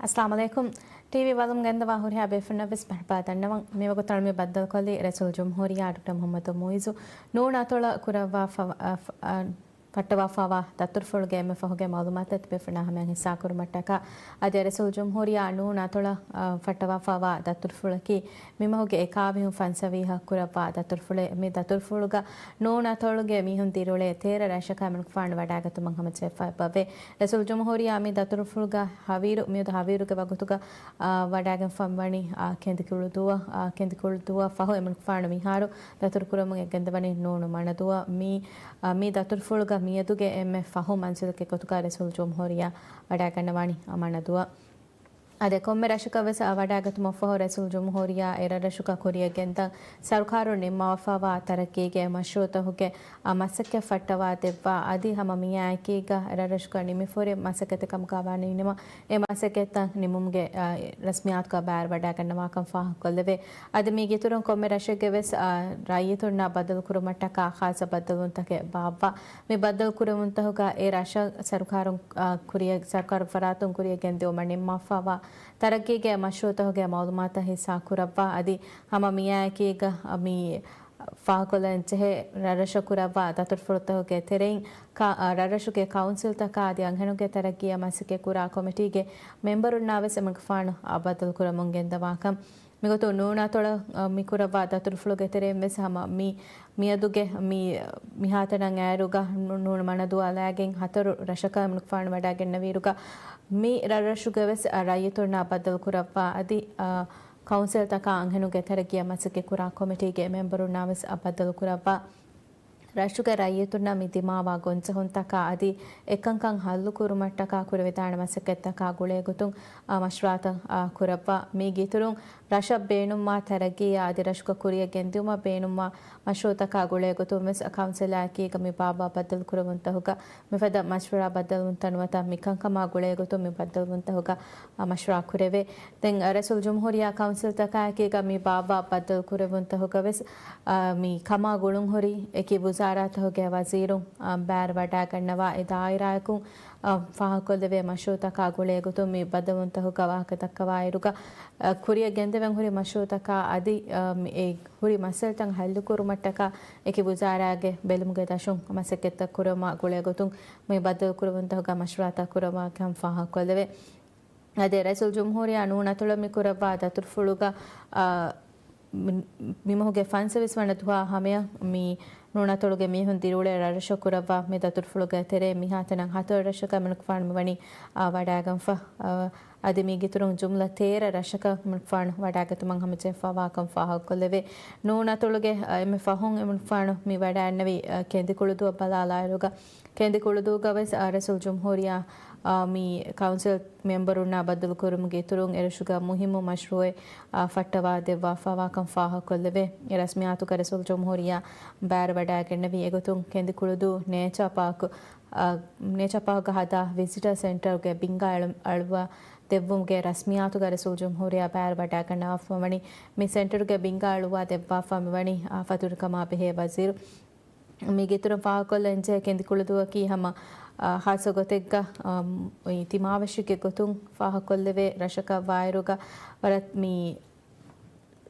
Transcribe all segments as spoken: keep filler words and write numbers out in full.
އައްސަލާމު ޢަލައިކުމް. ޓީވީ ވަލުން ގެންދަވާ ހުރިހާ ބޭފުންނަށް ވެސް މަރުޙަބާ ދަންނަވަން. މިވަގުތު މި ބައްދަލުކޮށްލީ ރައީސުލްޖުމްހޫރިއްޔާ ޑޮކްޓަރ މުޙައްމަދު މުޢިއްޒު ނޫނު އަތޮޅަށް ކުރައްވާ ފަ-، އަ، ފަ-، އަ، ފައްޓަވާފައިވާ ދަތުރުފުޅުގެ އެންމެ ފަހުގެ މަޢުލޫމާތު ތިބޭފުޅުންނާ ހަމަޔަށް ހިއްސާކުރުމަށްޓަކާ. އަދި ރައީސުލްޖުމްހޫރިއްޔާ ނޫނު އަތޮޅަށް، އަ، ފައްޓަވާފައިވާ ދަތުރުފުޅަކީ މި މަހުގެ އެކާވީހުން ފަންސަވީހަށް ކުރައްވާ ދަތުރުފުޅެއް. މި ދަތުރުފުޅުގަ ނޫނު އަތޮޅުގެ މީހުން ދިރިއުޅޭ ތޭރަ ރަށަކަށް އެމަނިކުފާނު ވަޑައިގަތުމަށް ހަމަޖެހިފައި އެބަވޭ. ރައީސުލްޖުމްހޫރިއްޔާ މި ދަތުރުފުޅުގަ ހަވީރު، މިއަދު ހަވީރުގެ ވަގުތުގަ، އާ، ވަޑައިގެންފަ ވަނީ، އާ، ކެނދިކުޅުދުވަ، އާ، ކެނދިކުޅުދުވަ ފަހު އެމަނިކުފާނު މިހާރު ދަތުރުކުރަމުން އެއްގެންދަވަނީ ނޫނު މަނަދުވަ. މި، އާ، މި ދަތުރުފުޅުގަ މިއަދުގެ އެންމެ ފަހު މަންޒިލެއްގެ ގޮތުގަ ރައީސުލްޖުމްހޫރިއްޔާ ވަޑައިގަންނަވާނީ މަނަދުވަ. އަދި ކޮންމެ ރަށަކަށް ވެސް ވަޑައިގަތުމަށްފަހު ރައީސުލްޖުމްހޫރިއްޔާ އެރަށްރަށުގަ ކުރިއަށްގެންދަން ސަރުކާރުން ނިންމަވާފައިވާ ތަރައްގީގެ މަޝްރޫޢުތަކުގެ މަސައްކަތް ފައްޓަވާ ދެއްވާ އަދި ހަމަ މިއާއެކީގަ އެރަށްރަށުގަ ނިމިފަހުރި މަސައްކަތެއް ކަމުގަ ވާނީ ނިމަ، އެ މަސައްކަތްތައް ނިމުމުގެ، އާ، ރަސްމިއްޔާތުގަ ބައިވެރިވަޑައިގަންނަވާކަން ފާހަގަކޮށްލެވޭ. އަދި މީގެއިތުރުން ކޮންމެ ރަށެއްގެ ވެސް، އާ، ރައްޔިތުންނާ ބައްދަލުކުރުމަށްޓަކާ ޚާއްސަ ބައްދަލުވުންތަކެއް ބާއްވާ. މި ބައްދަލު ކުރެވުންތަކުގަ އެ ރަށަށް ސަރުކާރުން، އާ، ކުރިއަށް، ސަރުކާރު ފަރާތުން ކުރިއަށް ގެންދިއުމަށް ނިންމާފައިވާ ތަރައްގީގެ މަޝްރޫޢުތަކުގެ މަޢުލޫމާތުތައް ހިއްސާ ކުރައްވާ. އަދި ހަމަ މިއާއެކީގަ މި ފާހަގަކޮށްލަން ޖެހޭ ރަށްރަށަށް ކުރައްވާ ދަތުރުފުޅުތަކުގެ ތެރެއިން ކަ-، ރަށްރަށުގެ ކައުންސިލްތަކާ އަދި އަންހެނުންގެ ތަރައްގީއަށް މަސައްކަތް ކުރާ ކޮމިޓީގެ މެމްބަރުންނާ ވެސް އެމަނިކުފާނު ބައްދަލުކުރަމުން ގެންދަވާކަން. މިގޮތުން ނޫނު އަތޮޅަށް، އަ، މި ކުރައްވާ ދަތުރުފުޅުގެ ތެރެއިން ވެސް ހަމަ މި، މިއަދުގެ މި މިހާތަނަށް އައިރުގަ ނޫ-، ނޫނު މަނަދުވާލައިގެން ހަތަރު ރަށަކަށް އެމަނިކުފާނު ވަޑައިގެންނެވިއިރުގަ މި ރަށްރަށުގެ ވެސް، އަ، ރައްޔިތުންނާ ބައްދަލުކުރައްވާ އަދި، އަ، ކައުންސިލްތަކާ އަންހެނުންގެ ތަރައްގީއަށް މަސައްކަތް ކުރާ ކޮމިޓީގެ މެމްބަރުންނާ ވެސް، އަ، ބައްދަލުކުރައްވާ. ރަށުގެ ރައްޔިތުންނަށް މި ދިމާވާ ގޮންޖެހުންތަކާ އަދި އެކަންކަން ހައްލުކުރުމަށްޓަކާ ކުރެވިދާނެ މަސައްކަތްތަކާ ގުޅޭގޮތުން، އާ، މަޝްވަރާތައް، އާ، ކުރައްވާ. މީގެއިތުރުން ރަށަށް ބޭނުންވާ ތަރައްގީއާ އަދި ރަށުގަ ކުރިއަށް ގެންދިއުމަށް ބޭނުންވާ މަޝްރޫޢުތަކާ ގުޅޭގޮތުން ވެސް ކައުންސިލާއެކީގަ މި ބާއްވާ ބައްދަލުކުރެވުންތަކުގަ މިފަދަ މަޝްވަރާ ބައްދަލުވުންތައް ނުވަތަ މިކަންކަމާ ގުޅޭގޮތުން މި ބައްދަލުވުންތަކުގަ، އާ، މަޝްވަރާ ކުރެވޭ. ދެން، އަ، ރައީސުލްޖުމްހޫރިއްޔާ ކައުންސިލްތަކާއެކީގަ މި ބާއްވާ ބައްދަލުކުރެވުންތަކުގަ ވެސް، އަ، މި ކަމާ ގުޅުންހުރި އެކި ވުޒާރާތަކުގެ ވަޒީރުން، އަ، ބައިވެރިވަޑައިގަންނަވާ އެ ދާއިރާއަކުން، އަ، ފާހަގަކޮށްލެވޭ މަޝްރޫޢުތަކާ ގުޅޭގޮތުން މި ބައްދަލުވުންތަކުގަ ވާހަކަ ދައްކަވާއިރުގަ، އަ، ކުރިއަށް ގެންދެވެން ހުރި މަޝްރޫޢުތަކާ އަދި، އަ، މި އެ ހުރި މައްސަލަތައް ހައްލުކުރުމަށްޓަކާ އެކި ވުޒާރާގެ ބެލުމުގެ ދަށުން މަސައްކަތްތައް ކުރުމާ ގުޅޭގޮތުން މި ބައްދަލުކުރެވުންތަކުގަ މަޝްވަރާތައް ކުރައްވާކަން ފާހަގަކޮށްލެވޭ. އަދި ރައީސުލްޖުމްހޫރިއްޔާ ނޫން އަތޮޅަށް މި ކުރައްވާ ދަތުރުފުޅުގަ، އާ، މި-، މި މަހުގެ ފަންސަވީސް ވަނަ ދުވަހާ ހަމަޔަށް މި ނޫން އަތޮޅުގެ މީހުން ދިރިއުޅޭ ރަށްރަށަށް ކުރައްވާ މި ދަތުރުފުޅުގެ ތެރޭ މިހާތަނަށް ހަތަރު ރަށަކަށް އެމަނިކުފާނު މިވަނީ، އާ، ވަޑައިގަންފަ. އާ، އަދި މީގެއިތުރުން ޖުމްލަ ތޭރަ ރަށަކަށް އެމަނިކުފާނު ވަޑައިގަތުމަށް ހަމަޖެހިފައިވާކަން ފާހަގަކޮށްލެވޭ. ނޫން އަތޮޅުގެ، އާ، އެންމެ ފަހުން އެމަނިކުފާނު މި ވަޑައިގެންނެވީ، އާ، ކެނދިކުޅުދުއަށް ބަލާލާއިރުގަ، ކެނދިކުޅުދޫގަ ވެސް، އާ، ރައީސުލްޖުމްހޫރިއްޔާ، އާ، މި ކައުންސިލް މެމްބަރުންނާ ބައްދަލުކުރުމުގެ އިތުރުން އެރަށުގަ މުހިއްމު މަޝްރޫޢެއް، އާ، ފައްޓަވާ ދެއްވާފައިވާކަން ފާހަގަކޮށްލެވޭ. އެ ރަސްމިއްޔާތުގަ ރައީސުލްޖުމްހޫރިއްޔާ ބައިވެރިވަޑައިގެންނެވި އެގޮތުން ކެނދިކުޅުދޫ ނޭޗާ ޕާކް، އާ، ނޭޗާ ޕާކްގަ ހަދާ ވިޒިޓަރ ސެންޓަރުގެ ބިންގާ އަޅު-، އަޅުވާ ދެއްވުމުގެ ރަސްމިއްޔާތުގަ ރައީސުލްޖުމްހޫރިއްޔާ ބައިވެރިވަޑައިގަންނަވާފައިވަނީ. މި ސެންޓަރުގެ ބިންގާ އަޅުވާ ދެއްވާފަ މިވަނީ، އާ، ފަތުރުކަމާ ބެހޭ ވަޒީރު. މީގެ އިތުރުން ފާހަގަކޮށްލަންޖެހޭ ކެނދިކުޅުދުއަކީ ހަމަ، އާ، ހާއްސަ ގޮތެއްގަ، އާ، އޮތް ތިމާވެށިގެ ގޮތުން ފާހަގަކޮށްލެވޭ ރަށަކަށް ވާއިރުގަ ވަރަށް މި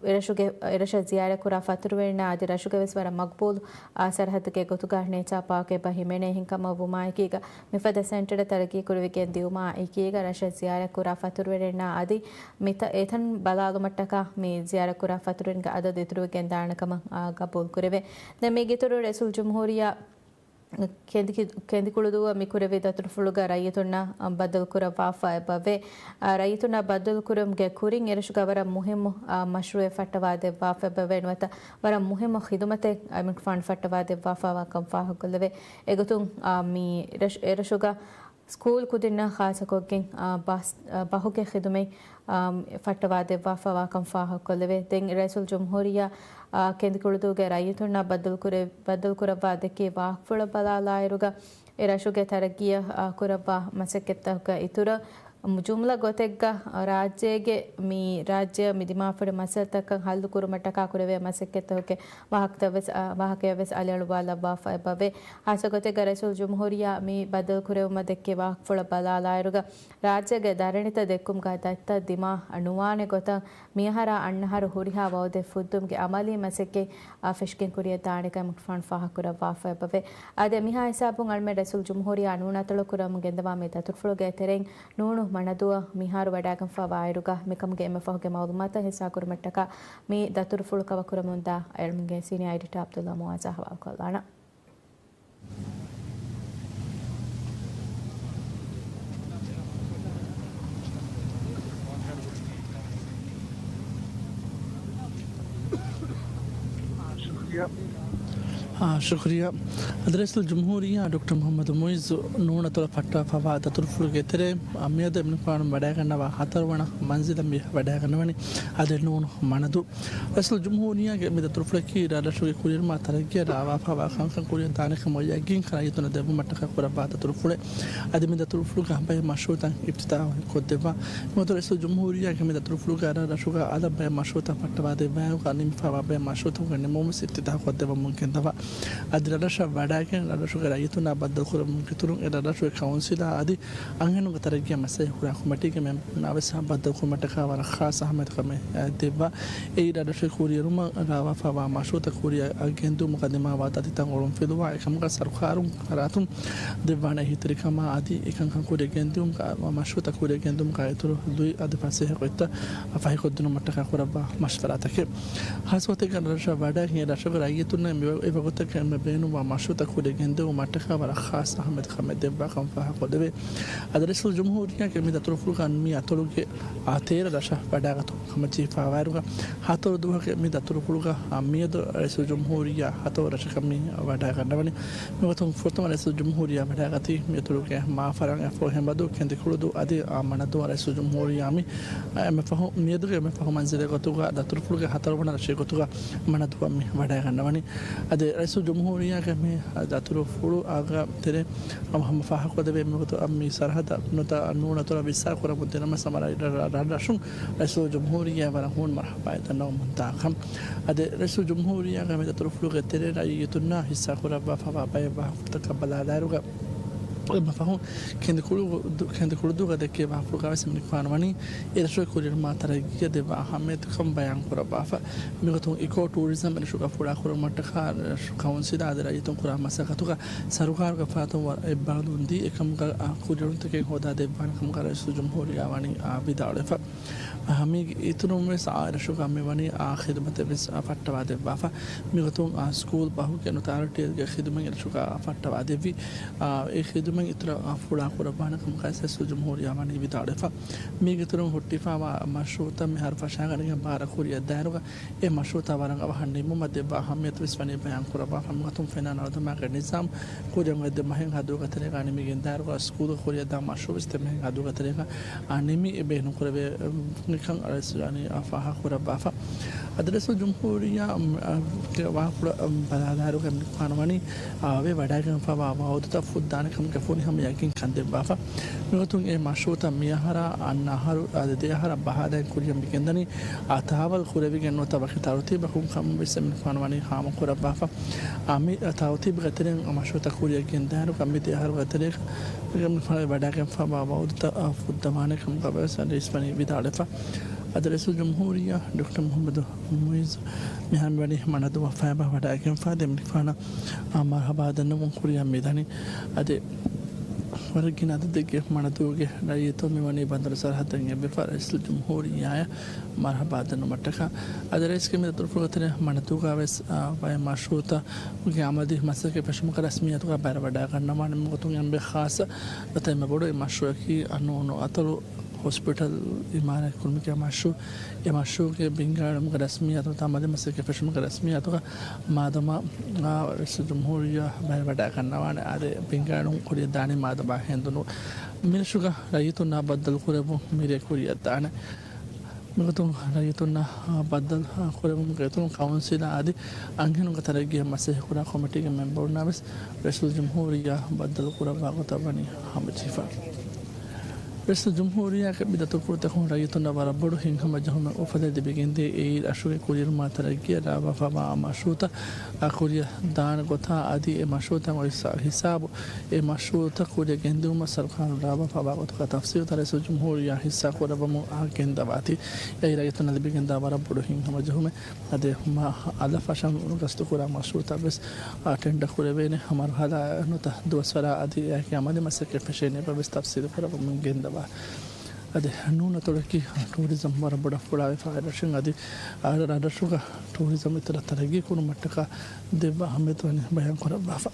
އެރަށުގެ، އެރަށަށް ޒިޔާރަތްކުރާ ފަތުރުވެރިންނާ އަދި ރަށުގެ ވެސް ވަރަށް މަގުބޫލު، އާ، ސަރަހައްދުގެ ގޮތުގަ ނޭޗާ ޕާކް އެބަ ހިމެނޭ ހެންކަމަށް ވުމާއެކީގަ މިފަދަ ސެންޓަރެއް ތަރައްގީ ކުރެވިގެން ދިއުމާ އެކީގަ ރަށަށް ޒިޔާރަތްކުރާ ފަތުރުވެރިންނާ އަދި މިތަ-، އެތަން ބަލާލުމަށްޓަކާ މި ޒިޔާރަތްކުރާ ފަތުރުވެރިންގެ އަދަދު އިތުރުވެގެން ދާނެ ކަމަށް، އާ، ގަބޫލު ކުރެވޭ. ދެން މީގެ އިތުރު ރައީސުލްޖުމްހޫރިއްޔާ ކެނދިކި-، ކެނދިކުޅުދޫއަށް މި ކުރެއްވި ދަތުރުފުޅުގަ ރައްޔިތުންނަށް، އަ، ބައްދަލުކުރައްވާފަ އެބަވޭ. އަ، ރައްޔިތުންނަށް ބައްދަލުކުރުމުގެ ކުރިން އެރަށުގަ ވަރަށް މުހިއްމު، އަ، މަޝްރޫޢެއް ފައްޓަވާ ދެއްވާފަ އެބަވޭ ނުވަތަ ވަރަށް މުހިއްމު ޚިދުމަތެއް އެމަނިކުފާނު ފައްޓަވާ ދެއްވާފައިވާކަން ފާހަގަކޮށްލެވޭ. އެގޮތުން، އަ، މި ރަށް-، އެރަށުގަ ސްކޫލް ކުދިންނަށް ޚާއްސަކޮށްގެން، އާ، ބަސް، އާ، ބަހުގެ ޚިދުމަތް، އާ، ފައްޓަވާ ދެއްވާފައިވާކަން ފާހަގަކޮށްލެވޭ. ދެން ރައީސުލްޖުމްހޫރިއްޔާ، އާ، ކެނދިކުޅުދޫގެ ރައްޔިތުންނާ ބައްދަލުކުރެ-، ބައްދަލުކުރައްވާ ދެއްކި ވާހަކަފުޅަށް ބަލާލާއިރުގަ، އެ ރަށުގެ ތަރައްގީއަށް، އާ، ކުރައްވާ މަސައްކަތްތަކުގެ އިތުރަށް، ޖުމްލަ ގޮތެއްގަ ރާއްޖޭގެ މި ރާއްޖެއަށް މި ދިމާވެފަ ހުރި މައްސަލަތައް ހައްލު ކުރުމަށްޓަކާ ކުރެވޭ މަސައްކަތްތަކުގެ ވާހަކަތައް ވެސް، ވާހަކައެއް ވެސް އަލިއަޅުވާލައްވާފަ އެބަވޭ. ހާއްސަ ގޮތެއްގަ ރައީސުލްޖުމްހޫރިއްޔާ މި ބައްދަލުކުރެވުމަށް ދެއްކި ވާހަކަފުޅަށް ބަލާލާއިރުގަ، ރާއްޖޭގެ ދަރަނިތައް ދެއްކުމުގަ ދަތިތައް ދިމާ ނުވާނެ ގޮތަށް މިއަހަރާ އަންނަ އަހަރު ހުރިހާ ވައުދެއް ފުއްދުމުގެ އަމަލީ މަސައްކަތް އާ، ފެށިގެން ކުރިއަށް ދާނެކަމަށް ފާހަގަކުރައްވާފައި އެބަވޭ. އާދެ، މިހާ ހިސާބުން އަޅުމެން ރައީސުލްޖުމްހޫރިއްޔާ ނޫނަތޮޅު ކުރަމުން ގެންދަވާ މި ދަތުރުފުޅުގެ ތެރެއިން ނޫނު މަނަދޫއަށް މިހާރު ވަޑައިގެންފަވާއިރުގަ، މިކަމުގެ އެންމެ ފަހުގެ މައުލޫމާތު ހިއްސާކުރުމަށްޓަކާ މި ދަތުރުފުޅު ކަވަރ ކުރަމުންދާ އަޅުމެންގެ ސީނިއާ އެޑިޓާ އަބްދުﷲ މުވާޒާ ހަވާލުކޮށްލާނަން. އާ، ޝުކުރިއްޔާ. އަދި ރައީސުލްޖުމްހޫރިއްޔާ ޑޮކްޓަރ މުޙައްމަދު މުޢިއްޒު ނޫނަތޮޅަށް ފައްޓާފަވާ ދަތުރުފުޅުގެ ތެރެއިން، އާ، މިއަދު އެމަނިކުފާނު ވަޑައިގަންނަވާ ހަތަރުވަނަ މަންޒިލަށް މި ވަޑައިގަންނަވަނީ. އަދި ނޫނު މަނަދޫ. ރައީސުލްޖުމްހޫރިއްޔާގެ މި ދަތުރުފުޅަކީ ރަށްރަށުގެ ކުރިއެރުމާ ތަރައްގީއަށް ރާވާފަވާ ކަންކަން ކުރިއަށް ދާނެކަމަށް ޔަގީންކަން ރައްޔިތުންނަށް ދެއްވުމަށްޓަކާ ކުރައްވާ ދަތުރުފުޅެއް. އަދި މި ދަތުރުފުޅުގަ ބައެއް މަޝްރޫޢުތައް އިފްތިތާޙު ކޮށްދެއްވާ. މިވަގުތު ރައީސުލްޖުމްހޫރިއްޔާގެ މި ދަތުރުފުޅުގަ ރަށްރަށުގަ އަލަށް ބައެއް މަޝްރޫޢުތައް ފައްޓަވާދެއްވާއިރުގަ ނިމިފަވާ ބައެއް މަޝްރޫޢުތަކުގެ ނިމުމުން ވެސް އިފްތިތާޙު ކޮށްދެއްވަމުން ގެންދަވާ. އަދި ރަށްރަށަށް ވަޑައިގެން ރަށްރަށުގެ ރައްޔިތުންނާ ބައްދަލުކުރަމުން އިތުރުން އެ ރަށްރަށުގެ ކައުންސިލާ އަދި އަންހެނުންގެ ތަރައްގީއަށް މަސައްކަތް ކުރާ ކޮމިޓީގެ މެމްބަރުންނާ ވެސް ބައްދަލުކުރުމަށްޓަކާ ވަރަށް ޚާއްޞަ އަހައްމިއްޔަތުކަމެއް ދެއްވާ. އެއީ ރަށްރަށުގެ ކުރިއެރުމަށް ރާވާފަވާ މަޝްރޫޢުތައް ކުރިއަށް ގެންދިއުމުގަ ދިމާވާ ދަތިތައް އޮޅުންފިލުވާ އެކަމުގަ ސަރުކާރުން ޚަރާތުން ދެއްވާނެ އެހީތެރިކަމާ އަދި އެކަންކަން ކުރިއަށް ގެންދިއުމުގަ މަޝްރޫޢުތައް ކުރިއަށް ގެންދިއުމުގަ އިތުރު ލުއި އަދި ފަސޭހަ ގޮތްތައް ފަހިކޮށްދިނުމަށްޓަކާ ކުރައްވާ މަޝްވަރާތަކެއް. ހާއްސަ ގޮތެއްގަ ރަށަށް ވަޑައިގެން ރަށުގެ ރައްޔިތުންނަށް މި ވަގުތަކަށް އެންމެ ބޭނުންވާ މަޝްރޫޢުތައް ކުރިއަށް ގެންދެވުމަށްޓަކާ ވަރަށް ޚާއްޞަ އަހައްމިއްޔަތުކަމެއް ދެއްވާ ކަމަށް ފާހަގަކޮށްދެވޭ. އަދި ރައީސުލް ޖުމްހޫރިއްޔާގެ މި ދަތުރުފުޅުގަ މި އަތޮޅުގެ އާ ތޭރަ ރަށަށް ވަޑައިގަތުމުގެ ކަމަށް ޖެހިފަވާއިރުގަ، ހަތަރު ދުވަހުގެ މި ދަތުރުފުޅުގަ އާ މިއަދު ރައީސުލް ޖުމްހޫރިއްޔާ ހަތަރު ރަށަކަށް މި ވަޑައިގަންނަވަނީ. މިގޮތުން ފުރަތަމަ ރައީސުލް ޖުމްހޫރިއްޔާ ވަޑައިގަތީ މި އަތޮޅުގެ މާފަރާން އެފޯހެމަދޫ، ކެނދިކުޅުދޫ އަދި އާ މަނަދޫ. ރައީސުލް ޖުމްހޫރިއްޔާ މި އެންމެ ފަހު، މިއަދުގެ އެންމެ ފަހު މަންޒިލެއް ގޮތުގަ ދަތުރުފުޅުގެ ހަތަރުވަނަ ރަށެއް ގޮތުގަ މަނަދޫއަށް މި ވަޑައިގަންނަވަނީ. އަދި ރައީސުލް ޖުމްހޫރިއްޔާގެ މި ދަތުރުފުޅު އާގަ ތެރޭ ހަމަ ފާހަގަކޮށްދެވޭ މިވަގުތު މި ސަރަހައްދަށް ނުވަތަ ނޫނަތޮޅަށް ވިއްސާ ކުރަމުން ދިނުމަށް ސަމަ ރަށްރަށުން ރައީސުލް ޖުމްހޫރިއްޔާ ވަރަށް ހޫނު މަރުޙަބާއެއް ދަންނަވަމުން ދާކަން. އަދި ރައީސުލް ޖުމްހޫރިއްޔާގެ މި ދަތުރުފުޅުގެ ތެރޭ ރައްޔިތުންނާ ހިއްސާ ކުރައްވާފަވާ ބައެއް ވާހަކަފުޅުތަކަށް ބަލާލާއިރުގަ، އެންމެ ފަހުން ކެނދިކުޅުދޫ، ކެނދިކުޅުދޫގަ ދެއްކޭ ވާހަކަފުޅުގަ ވެސް އެމަނިކުފާނު ވަނީ އެ ރަށުގެ ކުރިއެރުމާ ތަރައްގީއަށް ދެއްވާ އަހައްމިއްޔަތުކަން ބަޔާން ކުރައްވާފަ. މިގޮތުން އިކޯ ޓޫރިޒަމް އެ ރަށުގަ ފުޅާކުރުމަށްޓަކާ ރަށު ކައުންސިލާ އަދި ރައްޔިތުން ކުރާ މަސައްކަތުގަ ސަރުކާރުގެ ފަރާތުން ވަރަށް އެއްބައްލަވަންދީ އެކަމުގަ، އާ، ކުރިއެރުންތަކެއް ހޯދާ ދެއްވާނެ ކަމުގަ ރައީސުލް ޖުމްހޫރިއްޔާ ވަނީ، އާ، ވިދާޅުވެފަ. އާ، މީގެ އިތުރުން ވެސް އާ ރަށުގަ މިވަނީ އާ ޚިދުމަތެއް ވެސް، އާ، ފައްޓަވާ ދެއްވާފަ. މިގޮތުން އާ ސްކޫލް ބަހުގެ ނުތާރަޓީގެ ޚިދުމަތް އެ ރަށުގަ ފައްޓަވާ ދެއްވި. އާ، އެ ޚިދުމަތް އިތުރަށް، އާ، ފުޅާ ކުރައްވާނެ ކަމަކަށް ރައީސުލް ޖުމްހޫރިއްޔާ ވަނީ ވިދާޅުވެފަ. މީގެ އިތުރުން ހުއްޓިފަވާ މަޝްރޫޢުތައް މިހާރު ފަށާގަނެގެން ބާރަށް ކުރިއަށް ދާއިރުގަ އެ މަޝްރޫޢުތައް ވަރަށް އަވަހަށް ނިމުމަށް ދެއްވާ އަހައްމިއްޔަތު ވެސް ވަނީ ބަޔާން ކުރައްވާފަ. މިގޮތުން ފެނާ ނަރުދަމާގެ ނިޒާމް ކުރިއަށް އޮތް ދެ މަހެއްހާ ދުވަހުގެ ތެރޭގަ ނިމިގެން ދާއިރުގަ ސްކޫލްގަ ކުރިއަށް ދާ މަޝްރޫޢު ވެސް ދެ މަހެއްހާ ދުވަހުގެ ތެރޭގަ، އާ، ނިމި ބޭނުން ކުރެވޭ، ނިކަން ރައީސުލް ވަނީ، އާ، ފާހަގަ ކުރައްވާފަ. އަދި ރައީސުލް ޖުމްހޫރިއްޔާ، އާ، ގެ ވާހަކަފުޅަށް، އާ، ބަލާލާއިރުގަ އެމަނިކުފާނު ވަނީ، އާ، އޮވެ ވަޑައިގެންފަވާ ވައުދުތައް ފުއްދާނެ ކަމުގެ ފުރިހަމަ ޔަގީންކަން ދެއްވާފަ. މިގޮތުން އެ މަޝްރޫޢުތައް މިއަހަރާ އަންނަ އަހަރު އަދި ދެ އަހަރަށް ބަހާލައިގެން ކުރިއަށް މިގެންދަނީ، އާ، ތާވަލް ކުރެވިގެން ނުވަތަ ވަކި ތަރުތީބަކުން ކަމަށް ވެސް އެމަނިކުފާނު ވަނީ ހާމަ ކުރައްވާފަ. އާ، މި ތަރުތީބުގެ ތެރެއިން މަޝްރޫޢުތައް ކުރިއަށް ގެންދާއިރުގަ މި ދެ އަހަރުގެ ތެރޭގަ އެމަނިކުފާނު ވަޑައިގެންފަވާ ވައުދުތައް، އާ، ފުއްދަވާނެ ކަމުގަ ވެސް ރައީސް ވަނީ ވިދާޅުވެފަ. އަދި ރައީސުލް ޖުމްހޫރިއްޔާ ޑޮކްޓަރ މުޙައްމަދު މުޢިއްޒު މިހާރު ވަނީ މަނަދޫއަށް ފައިބާ ވަޑައިގެންފަ ދެ އެމަނިކުފާނަށް، އާ، މަރުޙަބާ ދަންނަވަން ކުރިއަށް މިދަނީ. އަދި ވަރަށް ގިނަ އަދަދެއްގެ މަނަދޫގެ ރައްޔިތުން މިވަނީ ބަނދަރު ސަރަހައްދަށް އެބަފަ ރައީސުލް ޖުމްހޫރިއްޔާއަށް މަރުޙަބާ ދަންނަވުމަށްޓަކާ. އަދި ރައީސްގެ މި ދަތުރުފުޅުގެ ތެރޭ މަނަދޫގަ ވެސް، އާ، ބައެއް މަޝްރޫޢުތައް ގެ އަމަލީ މަސައްކަތް ފެށުމުގެ ރަސްމިއްޔާތުގަ ބައިވެރިވަޑައިގަންނަވާނެ. މިގޮތުން އެންމެ ޚާއްޞަ ނުވަތަ އެންމެ ބޮޑު އެއް މަޝްރޫޢަކީ އަނޫނު އަތޮޅު ހޮސްޕިޓަލް އިމާރާތް ކުރުމުގެ މަޝްރޫޢު. އެ މަޝްރޫޢުގެ ބިންގާއެޅުމުގެ ރަސްމިއްޔާތު ނުވަތަ އަމަލީ މަސައްކަތް ފެށުމުގެ ރަސްމިއްޔާތުގަ މާދަމާ، އާ، ރައީސުލް ޖުމްހޫރިއްޔާ ބައިވެރިވަޑައިގަންނަވާނެ. އާދެ، ބިންގާއެޅުން ކުރިއަށް ދާނީ މާދަމާ ހެނދުނު. މިރަށުގަ ރައްޔިތުންނާ ބައްދަލު ކުރެއްވުން މިރޭ ކުރިއަށްދާނެ. މިގޮތުން ރައްޔިތުންނާ، އާ، ބައްދަލު، އާ، ކުރެއްވުމުގެ އިތުރުން ކައުންސިލާ އަދި އަންހެނުންގެ ތަރައްގީއަށް މަސައްކަތް ކުރާ ކޮމިޓީގެ މެމްބަރުންނާ ވެސް ރައީސުލް ޖުމްހޫރިއްޔާ ބައްދަލު ކުރައްވާ ގޮތަށް ވަނީ ހަމަޖެހިފަ. ރައީސުލްޖުމްހޫރިއްޔާގެ މި ދަތުރުފުޅުތަކުން ރައްޔިތުންނަށް ވަރަށް ބޮޑު ހިތްހަމަޖެހުމެއް އުފައްދަން ލިބިގެންދޭ. އެއީ ރަށުގެ ކުރިއެރުމާ ތަރައްގީއަށް ރާވާފަވާ މަޝްރޫއުތައް ކުރިއަށް ދާނެ ގޮތާ އަދި އެ މަޝްރޫއުތައް އޮތް ހިސާބު އެ މަޝްރޫއުތައް ކުރިއަށް ގެންދިއުމަށް ސަރުކާރުން ރާވާފަވާ ގޮތުގެ ތަފްސީލުތައް ރައީސުލްޖުމްހޫރިއްޔާ ހިއްސާ ކުރައްވަމުން އަހައް ގެންދަވާތީ. އެއީ ރައްޔިތުންނަށް ލިބިގެންދާ ވަރަށް ބޮޑު ހިތްހަމަޖެހުމެއް. އަދި މަ އަލަށް ފަށަން ގަސްތުކުރާ މަޝްރޫއުތައް ވެސް ޓެންޑަރ ކުރެވޭނެ މަރުހަލާ ނުތަ ދުވަސްވަރާ އަދި އެއާއެކީ އަމަލީ މަސައްކަތް ފެށޭނެ ބަވެސް ތަފްސީލު ކުރައްވަމުން ގެންދަވާ. އަދި ނޫނަތޮޅަކީ ޓޫރިޒަމް ވަރަށް ބޮޑަށް ފުޅާވެފަ ރަށެއް އަދި ރަށްރަށުގަ ޓޫރިޒަމް އިތުރަށް ތަރައްގީ ކުރުމަށްޓަކާ ދެއްވާ އަހައްމިއްޔަތު ވަނީ ބަޔާން ކުރައްވާފަ.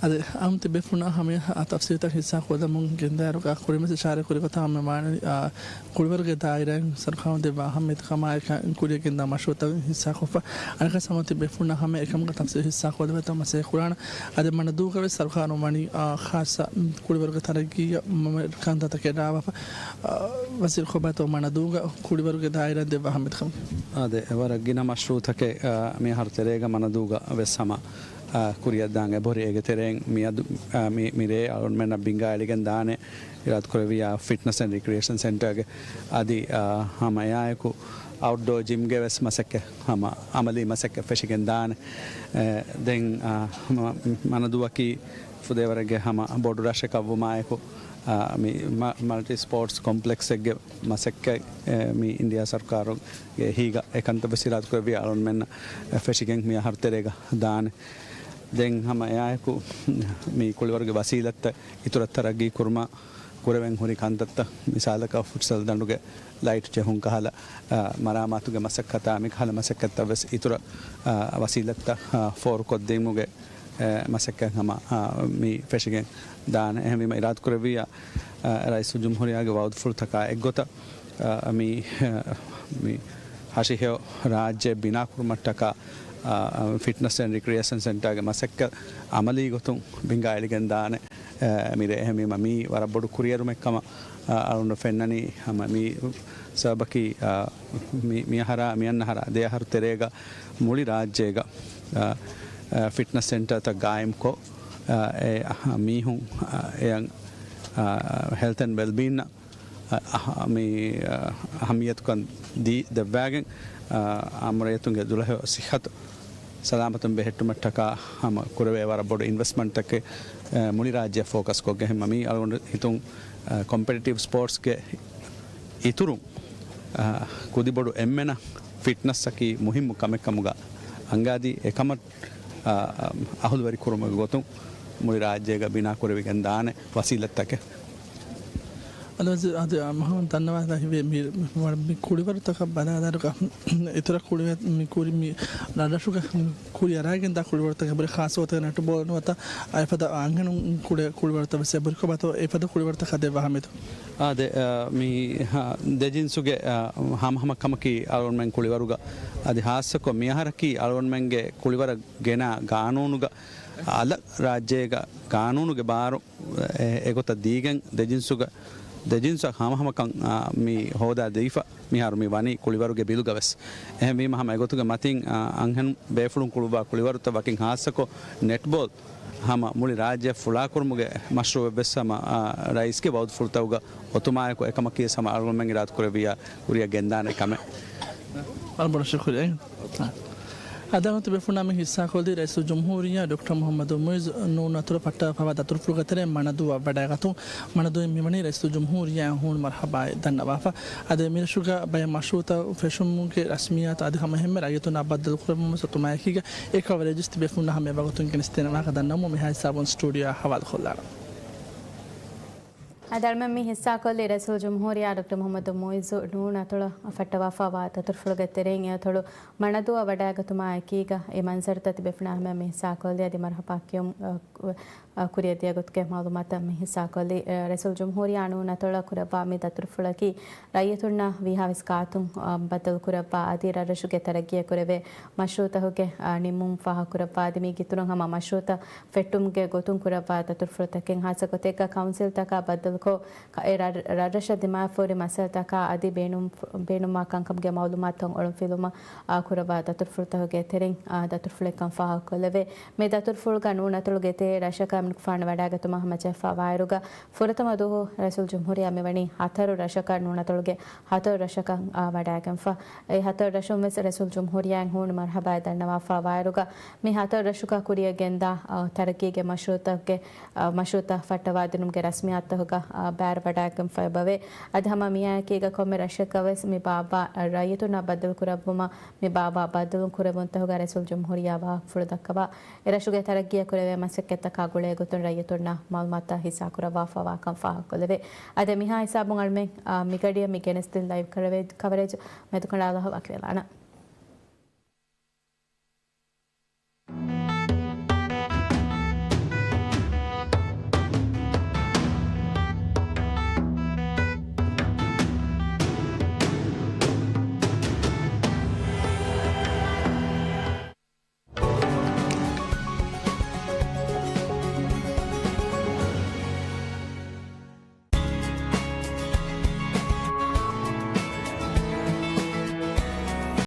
އަދި އަހަރުން ތިބޭފުޅުންނާ ހަމަޔަށް ތަފްސީލުތައް ހިއްސާ ކޮށްލަމުން ގެންދާއިރުގަ ކުރިން ވެސް އިޝާރާތް ކުރި ގޮތަށް ހަމަ ވާނެ، އާ، ކުޅިވަރުގެ ދާއިރާއިން ސަރުކާރުން ދެއްވާ އަހައްމިއްޔަތު ކަމާއެކަނި ކުރިއަށް ގެންދާ މަޝްރޫއުތައް ހިއްސާކޮށްފަ. އަނެއްކާ ހަމަ ތިބޭފުޅުންނާ ހަމަ އެކަމުގެ ތަފްސީލު ހިއްސާ ކޮށްލެވޭތޯ މަސައްކަތް ކުރާނަން. އަދި މަނަދޫގަ ވެސް ސަރުކާރުން ވަނީ، އާ، ޚާއްޞަ ކުޅިވަރުގެ ތަރައްގީއަށް ކަންތައްތަކެއް ރާވާފަ. އާ، ވަޒީރު ކޮބާތޯ މަނަދޫގަ ކުޅިވަރުގެ ދާއިރާ ދެއްވާ އަހައްމިއްޔަތު ކަމެއް؟ އާދެ، ވަރަށް ގިނަ މަޝްރޫއުތަކެއް، އާ، މި އަހަރު ތެރޭގަ މަނަދޫގަ ވެސް ހަމަ އާ، ކުރިއަށްދާން އެބަހުރި. އޭގެ ތެރެއިން މިއަދު، އާ، މި، މިރޭ އަޅުގަނޑުމެންނަށް ބިންގާ އެޅިގެން ދާނެ އިރާދަކުރެއްވިއްޔާ ފިޓްނަސް އެންޑް ރިކްރިއޭޝަން ސެންޓަރގެ އަދި، އާ، ހަމަ އެއާއެކު އައުޓްޑޯ ޖިމްގެ ވެސް މަސައްކަތް ހަމަ އަމަލީ މަސައްކަތް ފެށިގެން ދާނެ. އެ، ދެން، އާ، މަ، މަނަދޫއަކީ ފުދޭވަރެއްގެ ހަމަ ބޮޑު ރަށެކަށްވުމާއެކު، އާ، މި މަ، މަލްޓި ސްޕޯޓްސް ކޮމްޕްލެކްސެއްގެ މަސައްކަތް، އެ، މި އިންޑިއާ ސަރުކާރުގެ އެހީގަ އެކަންތައް ވެސް އިރާދަކުރެއްވިއްޔާ އަޅުގަނޑުމެންނަށް ފެށިގެން މި އަހަރު ތެރޭގަ ދާނެ. ދެން ހަމަ އެއާއެކު މި ކުޅިވަރުގެ ވަސީލަތްތައް އިތުރަށް ތަރައްގީ ކުރުމަށް ކުރެވެން ހުރި ކަންތައްތައް، މިސާލަކަށް ފުޓްސަލް ދަނޑުގެ ލައިޓް ޖެހުން ކަހަލަ، އާ، މަރާމާތުގެ މަސައްކަތާ މިކަހަލަ މަސައްކަތްތައް ވެސް އިތުރަށް، އާ، ވަސީލަތްތައް، އާ، ފޯރުކޮށްދިނުމުގެ، އެ، މަސައްކަތް ހަމަ، އާ، މި ފެށިގެން ދާނެ. އެހެންވީމަ އިރާދަކުރެއްވިއްޔާ، އާ، ރައީސުލްޖުމްހޫރިއްޔާގެ ވައުދުފުޅުތަކާ އެއްގޮތަށް، އާ، މި، އާ، މި ހަށިހެޔޮ ރާއްޖެ ބިނާކުރުމަށްޓަކާ، އާ، ފިޓްނަސް އެންޑް ރިކްރިއޭޝަން ސެންޓާގެ މަސައްކަތް އަމަލީ ގޮތުން ބިންގާ އެޅިގެން ދާނެ. އާ، މިރޭ އެހެންވީމަ މީ ވަރަށް ބޮޑު ކުރިއެރުމެއް ކަމަށް، އާ، އަޅުގަނޑު ފެންނަނީ. ހަމަ މީ ސަބަބަކީ، އާ، މި، މި އަހަރާ، މި އަންނަ އަހަރާ، ދެ އަހަރު ތެރޭގަ މުޅި ރާއްޖޭގަ، އާ، އާ، ފިޓްނަސް ސެންޓާތައް ގާއިމްކޮށް، އާ، އެ، އަހަ، މީހުން، އާ، އެއަށް، އާ، ހެލްތް އެންޑް ވެލްބީންއަށް އަ، އަހަ، މި، އަ، އަހައްމިއްޔަތުކަން ދީ ދެއްވާގެން، އަ، އަމުރައްޔަތުންގެ ދުޅަހެޔޮ ސިއްހަތު ސަލާމަތުން ބެހެއްޓުމަށްޓަކާ ހަމަ ކުރެވޭ ވަރަށް ބޮޑު އިންވެސްޓްމަންޓްތަކެއް، އަ، މުޅި ރާއްޖެއަށް ފޯކަސްކޮށްގެން ހަމަ މީ އަޅުގަނޑު ހިތުން، އަ، ކޮމްޕެޓިޓިވް ސްޕޯޓްސްގެ އިތުރުން، އަ، ކުދިބޮޑު އެންމެނަށް ފިޓްނަސްއަކީ މުހިއްމު ކަމެއް ކަމުގަ އަންގާދީ އެކަމަށް، އަ، އަ، އަހުލުވެރިކުރުމުގެ ގޮތުން މުޅި ރާއްޖޭގަ ބިނާކުރެވިގެން ދާނެ ވަސީލަތްތަކެއް. އަލްވަޒީރު، އަދި މަހަމަދު ދަންނަވާލައިފި މި، މި، މި ކުޅިވަރުތަކަށް ބަލާލާއިރުގަ އިތުރަށް ކުޅިވަ، މި ކުރި، މި ރަށްރަށުގަ މި ކުރި އަރާގެންދާ ކުޅިވަރުތަކެއް ބުރި ޚާއްޞަ ގޮތަކަށް ނެޓްބޯލް ނުވަތަ އެފަދަ އަންހެނުން ކުޅެ ކުޅިވަރުތައް ވެސް އެބުރި ކޮބާތޯ އެފަދަ ކުޅިވަރުތަކަށް ދެއްވާ އަހައްމިއްޔަތު؟ އާދެ، އަ، މި، ހަ، ދެޖިންސުގެ، އަ، ހަމަހަމަ ކަމަކީ އަޅުގަނޑުމެން ކުޅިވަރުގަ އަދި ހާއްސަކޮށް މިއަހަރަކީ އަޅުގަނޑުމެންގެ ކުޅިވަރަށް ގެނާ ގާނޫނުގަ އަލަށް ރާއްޖޭގަ ގާނޫނުގެ ބާރު އެ، އެގޮތަށް ދީގެން ދެޖިންސުގަ، ދެޖިންސަށް ހަމަހަމަކަން، އާ، މި ހޯދާ ދެވިފަ މިހާރު މި ވަނީ ކުޅިވަރުގެ ބިލުގަ ވެސް. އެހެންވީމަ ހަމަ އެގޮތުގެ މަތިން، އާ، އަންހެން ބޭފުޅުން ކުޅުއްވާ ކުޅިވަރުތައް ވަކިން ހާއްސަކޮށް ނެޓްބޯލް ހަމަ މުޅި ރާއްޖެއަށް ފުޅާކުރުމުގެ މަޝްރޫއެއް ވެސް ހަމަ، އާ، ރައީސްގެ ވައުދުފުޅުތަކުގަ އޮތުމާއެކު އެކަމަކީ ވެސް ހަމަ އަޅުގަނޑުމެން އިރާދަކުރެއްވިއްޔާ ކުރިއަށް ގެންދާނެ ކަމެއް. ވަރަށް ބޮޑަށް ޝުކުރިއްޔާ. އާ. އަދި އަހަރުން ތިބޭފުޅުންނާ މި ހިއްސާކޮށްލީ ރައީސުލްޖުމްހޫރިއްޔާ ޑޮކްޓަރ މުޙައްމަދު މުޢިއްޒު ނޫނު އަތޮޅު ފައްޓަވާފަވާ ދަތުރުފުޅުގެ ތެރެއިން މަނަދޫއަށް ވަޑައިގަތުން. މަނަދޫއިން މިވަނީ ރައީސުލްޖުމްހޫރިއްޔާއަށް ހޫނު މަރުޙަބާއެއް ދަންނަވާފަ. އަދި މިރަށުގަ ބައެއް މަޝްރޫއުތައް ފެށުމުގެ ރަސްމިއްޔާތު އަދި ހަމައެހެންމެ ރައްޔިތުންނާ ބައްދަލުކުރައްވުމަށް އޮތުމާއެކީގަ އެ ކަވަރޭޖް ވެސް ތިބޭފުޅުންނާ ހަމަޔަށް ވަގުތުން ގެނެސްދޭނެ ވާހަކަ ދަންނަވަމުން މިހާ ހިސާބުން ސްޓޫޑިއޯއާ ހަވާލުކޮށްލާނަން. އަދި އަޅުމެން މި ހިއްސާކޮށްލީ ރައީސުލްޖުމްހޫރިއްޔާ ޑޮކްޓަރ މުޙައްމަދު މުޢިއްޒު ނޫނު އަތޮޅަށް ފައްޓަވާފަވާ ދަތުރުފުޅުގެ ތެރެއިން އެ އަތޮޅު މަނަދޫއަށް ވަޑައިގަތުމާ އެކީގަ އެ މަންޒަރުތައް ތިބޭފުޅުންނާ ހަމަޔަށް މި ހިއްސާކޮށްލީ އަދި މަރުޙަބާ ކިޔުން، އަ، ކުރިއަށް ދިޔަ ގޮތުގެ މަޢުލޫމާތު މި ހިއްސާކޮށްލީ. އަ، ރައީސުލްޖުމްހޫރިއްޔާ ނޫނު އަތޮޅަށް ކުރައްވާ މި ދަތުރުފުޅަކީ ރައްޔިތުންނަށް ވީހާވެސް ގާތުން، އަ، ބައްދަލުކުރައްވާ އަދި ރަށްރަށުގެ ތަރައްގީއަށް ކުރެވޭ މަޝްރޫއުތަކުގެ، އަ، ނިންމުން ފާހަގަކުރައްވާ އަދި މީގެ އިތުރުން ހަމަ މަޝްރޫއުތައް ފެއްޓުމުގެ ގޮތުން ކުރައްވާ ދަތުރުފުޅުތަކެއް ހާއްސަ ގޮތެއްގަ ކައުންސިލްތަކާ ބައްދަލު ކޮށް، އެ ރަށް، ރަށްރަށަށް ދިމާވެފަހުރި މައްސަލަތަކާ އަދި ބޭނުން، ބޭނުންވާ ކަންކަމުގެ މައުލޫމާތު އޮޅުންފިލުމަށް، އާ، ކުރައްވާ ދަތުރުފުޅުތަކުގެ ތެރެއިން، އާ، ދަތުރުފުޅެއްކަން ފާހަގަކޮށްލެވޭ. މި ދަތުރުފުޅުގަ ނޫނަތޮޅުގެ ތޭ ރަށަކަށް އެމަނިކުފާނު ވަޑައިގަތުމަށް ހަމަޖެހިފަ ވާއިރުގަ، ފުރަތަމަ ދުވަހު ރައީސުލްޖުމްހޫރިއްޔާ މިވަނީ ހަތަރު ރަށަކަށް، ނޫނަތޮޅުގެ ހަތަރު ރަށަކަށް، އާ، ވަޑައިގެންފަ. އެ ހަތަރު ރަށުން ވެސް ރައީސުލްޖުމްހޫރިއްޔާއަށް ހޫނު މަރުހަބާ ދަންނަވާފަ ވާއިރުގަ، މި ހަތަރު ރަށުގަ ކުރިއަށް ގެންދާ، އާ، ތަރައްގީގެ މަޝްރޫއުތަކުގެ، އާ، މަޝްރޫއުތައް ފައްޓަވާދިނުމުގެ ރަސްމިއްޔާތުތަކުގަ، އާ، ބައިވެރިވަޑައިގެންފަ އެބަވޭ. އަދި ހަމަ މިއާއެކީގަ ކޮންމެ ރަށެއްގަ ވެސް މި ބާއްވާ ރައްޔިތުންނާ ބައްދަލު ކުރެއްވުމަށް، މި ބާއްވާ ބައްދަލު ކުރެއްވުންތަކުގަ ރައީސުލްޖުމްހޫރިއްޔާ ވާހަކަފުޅު ދައްކަވާ. އެ ރަށުގެ ތަރައްގީއަށް ކުރެވޭ މަސައްކަތްތަކާ ގުޅޭ ގޮތުން ރައްޔިތުންނަށް މައުލޫމާތުތައް ހިއްސާކުރައްވާފަ ވާކަން ފާހަގަކޮށްލެވޭ. އަދި މިހާ ހިސާބުން އަޅުމެން، އާ، މިގަޑިއަށް މި ގެނެސްދިން ލައިވް ކަވަރޭޖް، ކަވަރޭޖް މެދުކަނޑާލާ ވަކިވެލާނަން.